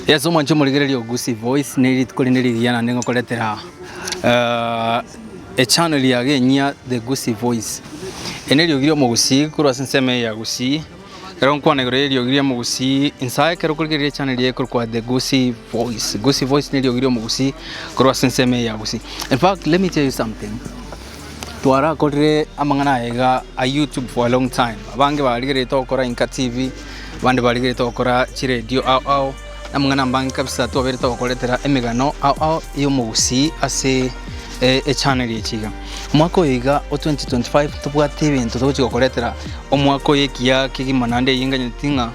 Yes omwanche omorigereria o Gusii Voice ne rituko rinde rigiya naende ngokoretera echannel yago enyia The Gusii Voice. Eri neriogi ria omogusii korwa ase ensemo eye ya Gusii, ekero ngokwana igoro ya eriogi ria omogusii inse aye ekero okorigereria echannel eye ekorokwa The Gusii Voice. Gusii Voice neriogi ria omogusii korwa ase ensemo eye ya Gusii. In fact let me tell you something, twarakorire amang'ana aya iga a YouTube for a long time, abange barigereire togokora Inka TV, abande barigereire togokora chiredio ao ao, na amang'ana ambange kabisa twabeire togokoretera emegano ao ao ya omogusii ase echannel echi iga. Omwaka oyo iga o 2025 tobwate ebinto togochi gokoretera omwaka oyo ekiya kegima naende eyio nganyeti ng'a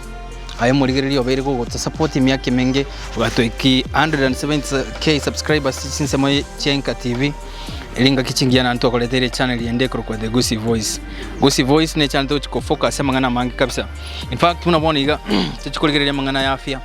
aye omorigereria obeire gogotosupport emiaka emenge ogatoiki 170k subscribers chinsemo chia Inka TV. Eri ngaki chingiya naende twakoreteire echannel ende ekorokwa The Gusii Voice. Gusii Voice ne echannel togochi kofocus amang'ana amange kabisa. In fact buna bono iga tochi korigereria amang'ana ya afya,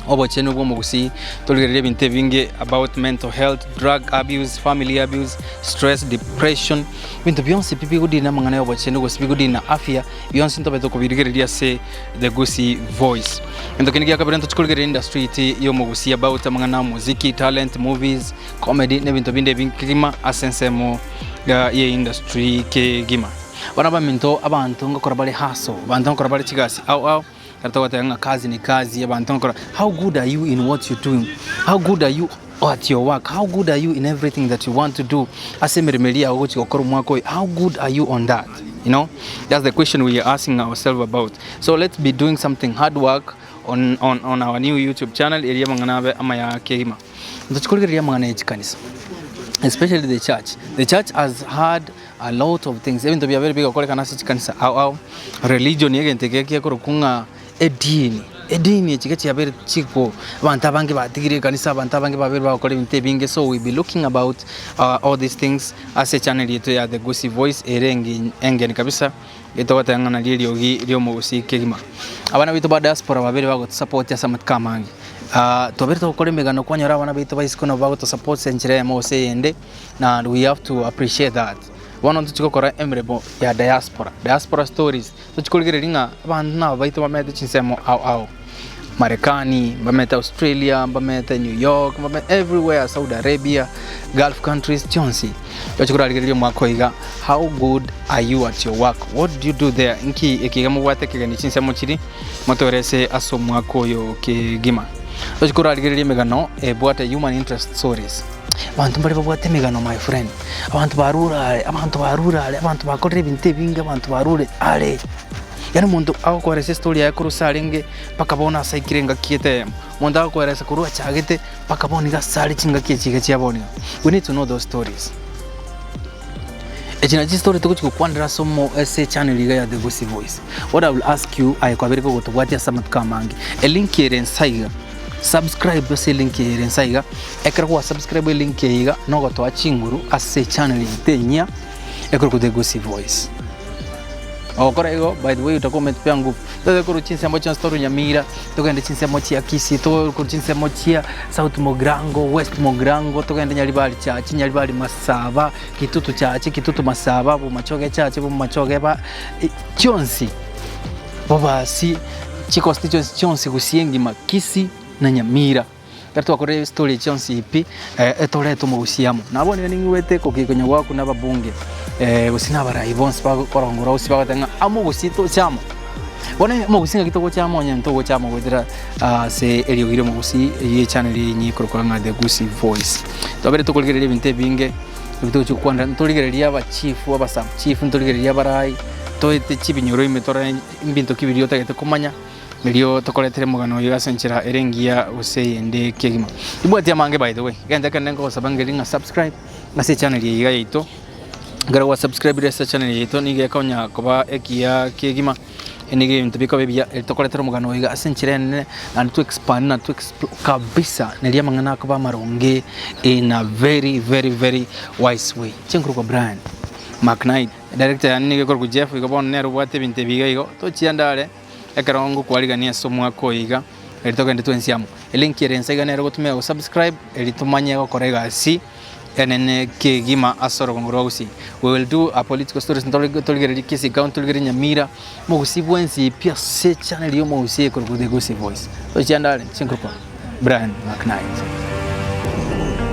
obochenu bwa omogusii, torigererie ebinto ebinge about mental health, drug abuse, family abuse, stress, depression, ebinto bionsi pi bigodeal na amang'ana ya obochenu gose bigodeal na afya, bionsi ntobe tokobirigereria ase The Gusii Voice. Egento kende gia kabere ntochi korigereria industry ya omogusii about amang'ana ya omoziki, talent, movies, Comedy nebinto binde ebinge kegima ase ensemo ye industry kegima. Bana baminto abanto ngokora bare hustle, abanto ngokora bare chigasi ao ao, ekero togoteba ng'a kazi ni kazi, abanto ngokora, how good are you in what you doing? How good are you at your work? How good are you in everything that you want to do ase emeremo eria yago ogochi gokora omwaka oyo, how good are you on that? You know, that's the question we are asking ourselves about. So let's be doing something hard work on, on, on our new YouTube channel eria amang'ana abe amaya kegima. Ntochi korigereria amang'ana ye chikanisa especially the church. The church has had a lot of things, ebinto biabeire bigokorekana ase chikanisa ao ao, religion egento eke gekorokwa ng'a edini, edini echi gechiabeire chiko abanto abange batigire ekanisa, abanto abange babeire bagokora ebinto ebinge, so we be looking about all these things ase echannel yaito ya The Gusii Voice ere engeni kabisa. Getogoteba ng'a nario eriogi ri'omogusii kegima. Abana baito ba diaspora babere bagotosupport ase amatuko amange. Twabere togokora emegano kwanyora abana baito ba isiko nabo bagotosupport ase enchera eyemo gose eyende, na we have to appreciate that. Bono ntochi gokora emeremo ya diaspora, diaspora stories, tochi korigereria ng'a abanto naba baito bamenyete chinsemo ao ao. Marekani, mbamete Australia, mbamete New York, mbamete everywhere, Saudi Arabia, Gulf countries chionsi. Oche korarigereria omwaka oyo iga, how good are you at your work? What do you do there? Nki ekiga mobwate ekegeni chinsemo chiri motoerese ase omwaka oyo kegima. Oche korarigereria emegano ebwate human interest stories. Abanto mbare babwate emegano my friend, abanto barure are, abanto barure are, abanto bakorire ebinto ebinge, abanto barure are. Yaani omonto agokoeresa estory yaye korwa ase arenge mpaka bono ase aikire engaki gete eyemo. Omonto agokoeresa korwa achagete mpaka bono iga ase are chingaki echi iga chia bono iga. We need to know those stories. Echi nachio chistory togochi gokwanera ase omo ase echannel iga ya The Gusii Voice. What I will ask you aye kwabeire kogotobwatia ase amatuko amange, elink ere nsa iga, subscribe ase elink eye ere nsa iga, ekero gwa subscribe elink eye iga, nogotoa chinguru ase echannel yaito enyia ekorokwa The Gusii Voice. Ogokora igo, by the way utakuwa umetupea nguvu. Tobe korwa chinsemo chionsi torwe Nyamira, togende chinsemo chia Kisii, tobe korwa chinsemo chia South Mugirango, West Mugirango, togende Nyaribari Church, Nyaribari Masaba, Kitutu Church, Kitutu Masaba, Bomachoge Church, Bomachoge ba chionsi, Bobasi, chikosti chionsi chionsi Gusii engima, Kisii na Nyamira. Ekero twakorire estory echi chionsi pi, etorete omogusii amo. Na bono iga ning'igwete kogekonya gwaku na ababunge, gose na abarai bonsi bakorongora gose bagoteba ng'a omogusii toche amo. Bono omogusii ng'aki togocha amo onye ntogocha amo goetera ase eriogi ria omogusii eyio echannel enyia ekorokwa ng'a The Gusii Voice. Twabere tokorigereria ebinto ebinge, ebi togochi gokwanera, ntorigererie abachifu, abasubchief, ntorigererie abarai, toete chibinyoro ime tore mbinto ki biria otagete komanya. Erio tokoretere omogano oyo ase enchera ere engiya gose eyende kegima. Tibwati amange by the way. Egento ekenene nkogosaba ngeri ng'a subscribe ase echannel eye iga yaito. Ekero gwa subscribire ase echannel yaito nigo ekonya koba ekiya kegima nigo ebinto bikoba ebiya eri tokoretera omogano oyo iga ase enchera enene naende to expand na to explore kabisa nario amang'ana akoba amaronge in a very very very wise way. Inche nkorokwa Brian Mcknight, director yane nigo ekorokwa Jeff igo bono nere obwate ebinto ebi iga igo, tochienda are. Ekero ngokwarigania ase omwaka oyo iga, eri togende twensi amo. Elink ere inse iga nere ogotumia go subscribe eri tomanye gokora egasi enene kegima ase orogongo rwa Gusii. We will do a political stories torigererie Kisii County, torigererie Nyamira, omogusii bwensi pi ase echannel ya omogusii ekorokwa The Gusii Voice. Tochianda are, chinkorokwa. Brian McKnight.